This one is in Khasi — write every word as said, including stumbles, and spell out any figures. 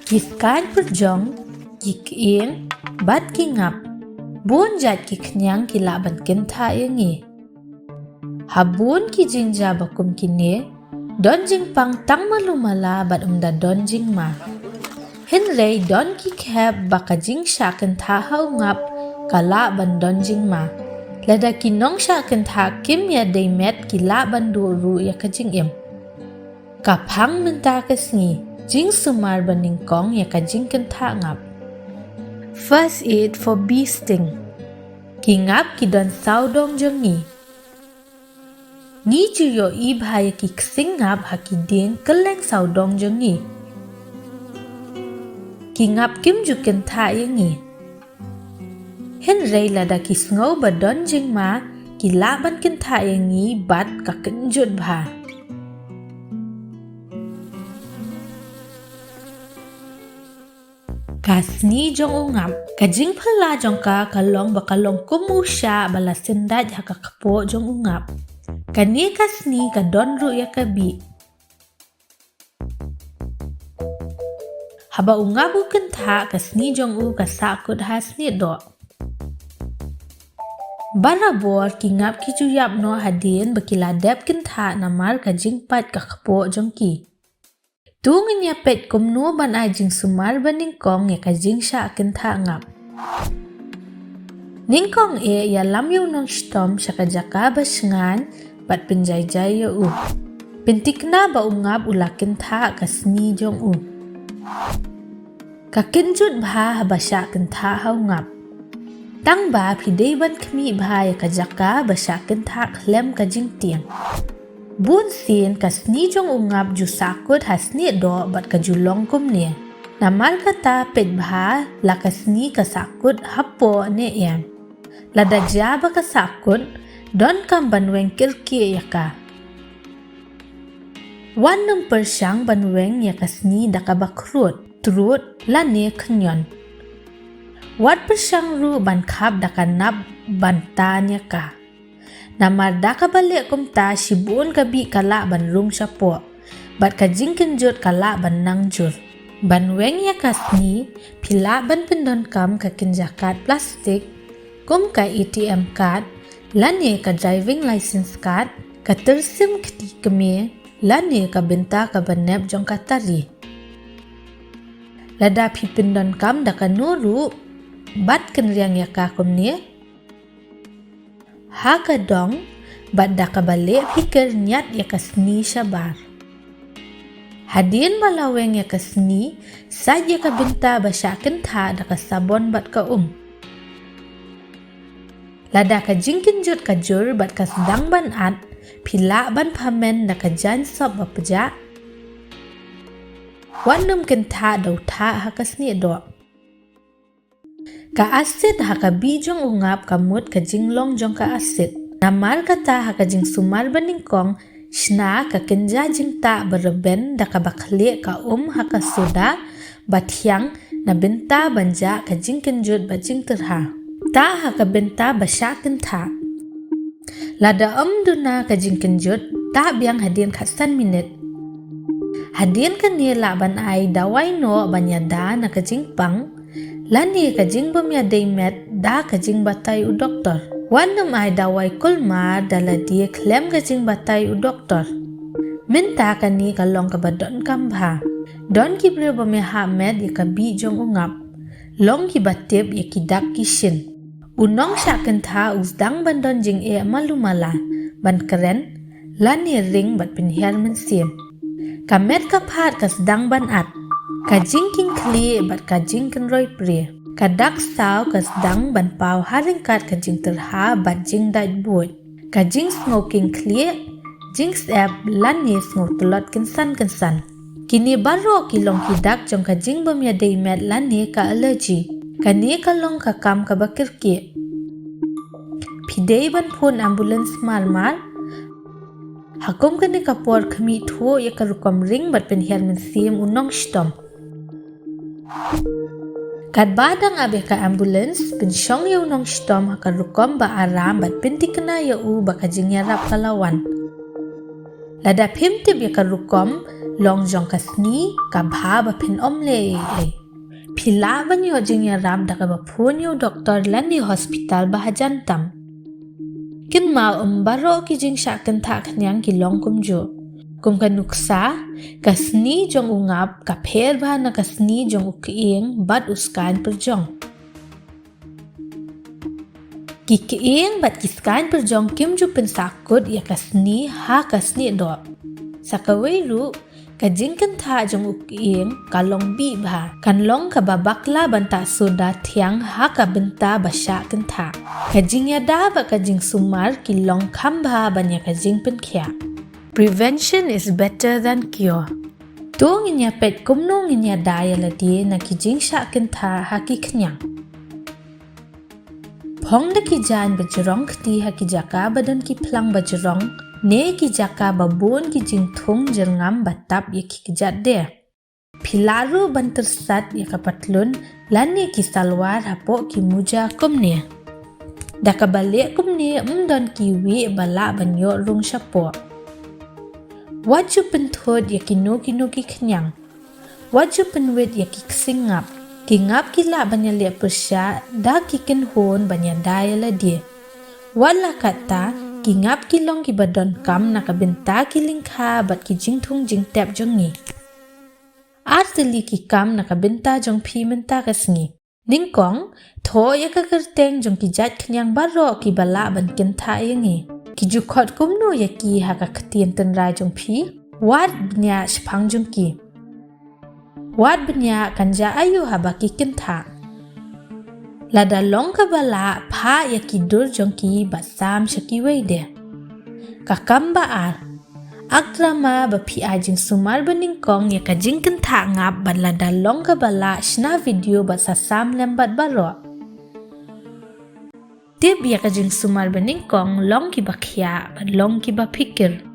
Ki skaiñ pyrjong, ki kyieng, bad ki ngap. Bun jait ki khñiang ki lah ban kynthah ïa ngi. Ha bun ki jingjia ba kum kine, don jingpang tang malu mala bad ym da don jingma. Hynrei don ki khep ba ka jingshah kynthah ha u ngap ka lah ban don jingma. Lada ki nongshah kynthah kim ïadei met ki lah ban duh ruh ïa ka jingim. Ka phang mynta ka sngi, jingsumar ba nyngkong ïa ka jingkynthah ngap. First aid for bee sting. Ki ngap ki don sawdong jong ngi. Ngi ju ïohi bha ïa ki ksing ngap ha ki dieng kylleng sawdong jong ngi. Ki ngap kim ju kynthah ïa ngi. Hynrei lada ki sngew ba don jingma, ki lah ban kynthah ïa ngi bad ka kynjut bha. Ka sni jong u ngap. Ka jingphylla jong ka ka long ba ka long kum u shah ba la syndait ha ka kpoh jong u ngap. Kane ka sni ka don ruh ïa ka bih. Haba u ngap u kynthah ka sni jong u ka sahkut ha snieh doh. Barabor ki ngap ki ju ïap noh hadien ba ki la dep kynthah namar ka jingpait ka kpoh jong ki. To ngin ïa peit kumno ban ai jingsumar ba nyngkong ïa ka jingshah kynthah ngap. Nyngkong eh ïalam ïa u nongshitom sha ka jaka ba shngaiñ bad pynjaijai ïa u. Pynthikna ba u ngap u la kynthah ka sni jong u. Ka kynjut bha haba shah kynthah ha u ngap. Tang ba phi dei ban khmih bha ïa ka jaka ba shah kynthah khlem ka jingtieng. Bun sien ka sni jong u ngap ju sahkut ha snieh doh bad ka ju long kumne. Namar kata peit bha la ka sni ka sahkut hapoh ne em. Lada jia ba ka sahkut, donkam ban weng kyrkieh ïa ka. Wat nym pyrshang ban weng ïa ka sni da kaba khrud, trud, lane khñiot. Wat pyrshang ruh ban khap da ka nap ban tan ïa ka. Namar da kaba leh kumta shibun ka bih ka lah ban rung shapoh. Bad ka jingkynjut ka lah ban nang jur. Ban weng ïa ka sni, phi lah ban pyndonkam ka kynja kad plastik, kum ka A T M card, lane ka driving license card, ka tyrsim kti kmie, lane ka bynta kaba nep jong ka tari. Lada phi pyndonkam da kano ruh, bad kynriang ïa ka kumne. Ha ka dong, bad da kaba leh phi kyrñiat ïa ka sni shabar. Hadien ba la weng ïa ka sni, sait ïa ka bynta ba shah kynthah da ka sabon bad ka um. Lada ka jingkynjut ka jur bad ka sdang ban at, phi lah ban pynmen da ka jaiñ sop ba pjah. Wat nym kynthah da u thah ha ka snieh doh. Ka asid ha ka bih jong u ngap ka mut ka jinglong jong ka asid. Namar kata ha ka jingsumar ba nyngkong, shna ka kynja jingtah ba rben da kaba khlieh ka um ha ka soda, ba thiang na bynta ban jah ka jingkynjut bad jingtyrha. Tah ha ka bynta ba shah kynthah. Lada ym duna ka jingkynjut, tah biang hadien khatsan minit. Hadien kane lah ban ai dawai noh ban ïada na ka jingpang, lane ka jingbym ïadei met da ka jingbatai u doktor. Wat nym ai dawai kulmar da lade khlem ka jingbatai u doktor. Mynta kane ka long kaba donkam bha. Don ki briew bym ïahap met ïa ka bih jong u ngap. Long kiba tip ïa ki dak ki shin. U nongshah kynthah u sdang ban don jingeh malu mala, ban kren, lane ring bad pynhiar mynsiem. Ka met ka phad ka sdang ban at. Ka jingkieng khlieh bad ka jingkynroi prie. Ka dak saw ka sdang ban paw ha ryngkat ka jingtyrha bad jingdait buit. Ka jingsngew kieng khlieh, jingsyep lane sngew tlot kynsan kynsan. Kine baroh ki long ki dak jong ka jingbym ïadei met lane ka allergy. Kane ka long ka kam kaba kyrkieh. Phi dei ban phone ambulance mar mar. Ha kum kane ka por khmih thuh ïa ka rukom ring bad pynhiar mynsiem u nongshitom. Katba dang ap ïa ka ambulance, pynshong ïa u nongshitom ha ka rukom ba aram bad pynthikna ïa u ba ka jingïarap ka la wan. Lada phim tip ïa ka rukom, Long jong ka sngi ka bha ba phin ym leh ei ei. Phi lah ban ïoh jingïarap da kaba phone ïa u doktor lane hospital ba hajan tam. Kynmaw, ym baroh ki jingshah kynthah khñiang ki long kumjuh. Kum ka nuksa, ka sni jong u ngap ka pher bha na ka sni jong u kyieng bad u skaiñ pyrjong. Ki kyieng bad ki skaiñ pyrjong kim ju pynsakut ïa ka sni ha ka snieh doh. Sa kawei ruh, ka jingkynthah jong u kyieng ka long bih bha. Kan long kaba bakla ban tah soda thiang ha ka bynta ba shah kynthah. Ka jingïada bad ka jingsumar ki long kham bha ban ïa ka jingpynkhiah. Prevention is better than cure. To ngin ïa peit kumno ngin ïada ïa lade na ki jingshah kynthah ha ki khñiang. Phong da ki jaiñ ba jrong kti ha ki jaka ba don ki phlang ba jrong, ne ki jaka ba bun ki jingthung jyrngam ba tap ïa ki kjat de. Phi lah ruh ban tyrsat ïa ka patlun lane ki salwar hapoh ki muja kumne. Da kaba leh kumne ym don kiwei ba lah ban ïoh rung shapoh. Wat ju pynthut ïa kino kino ki khñiang. Wat ju pynwit ïa ki ksing ngap. Ki ngap ki lah ban ïaleh pyrshah da ki kynhun ban ïada ïa lade. Wat la katta, ki ngap ki long kiba donkam na ka bynta ki lyngkha bad ki jingthung jingtep jong ngi. Ar tylli ki kam na ka bynta jong phi mynta ka sngi. Nyngkong, thoh ïa ka kyrteng jong ki jait khñiang baroh kiba lah ban kynthah ïa ngi. Ki ju khot kumno ïa ki ha ka ktien tynrai jong phi? Wat bniah shaphang jong ki. Wat bniah kan jia aïu haba ki kynthah. Lada long kaba lah, phah ïa ki dur jong ki bad sam sha kiwei de. Ka kam ba ar. Ak drama ba phi ai jingsumar ba nyngkong ïa ka jingkynthah ngap bad lada long kaba lah shna video bad sa sam lem bad baroh. Tip ïa ka jingsumar ba nyngkong long kiba khiah bad long kiba phikir.